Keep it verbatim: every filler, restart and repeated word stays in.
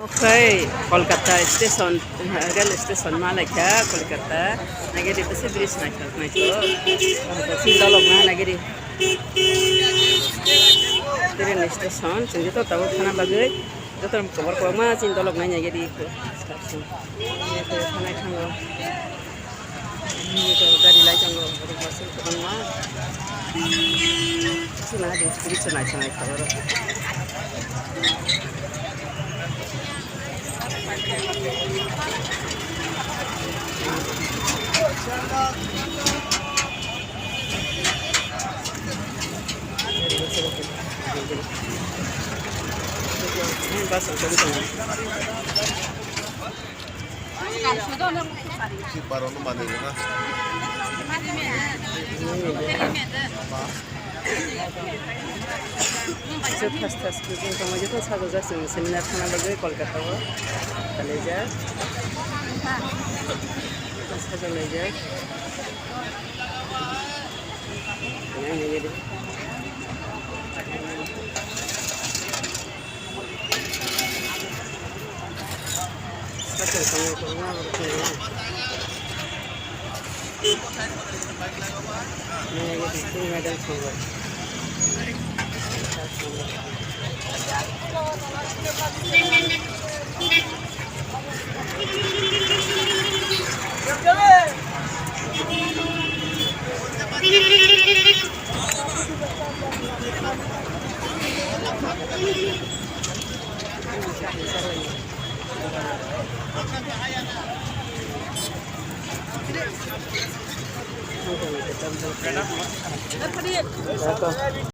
Tei Kolkata station, rail station ma laikha Kolkata. Nagiri bisi bridge naithok naithok. Sindolok na nagiri. Train station, chwng joto tabuk thana bagwi. Joto kotor kwbangma chini dolok nai nai gari. Station. Nai thango. Nini to gari lai tongo, borok bus kwbangma. Chwng nahadi, chwng nai sanai kha borok. Bus ang tong tong. Si paro no mani na. Joto thas thas khe chwng tongma joto sajajak chwng seminar thangna bagwi Kolkata o. Kalaijak. Sajak laijak.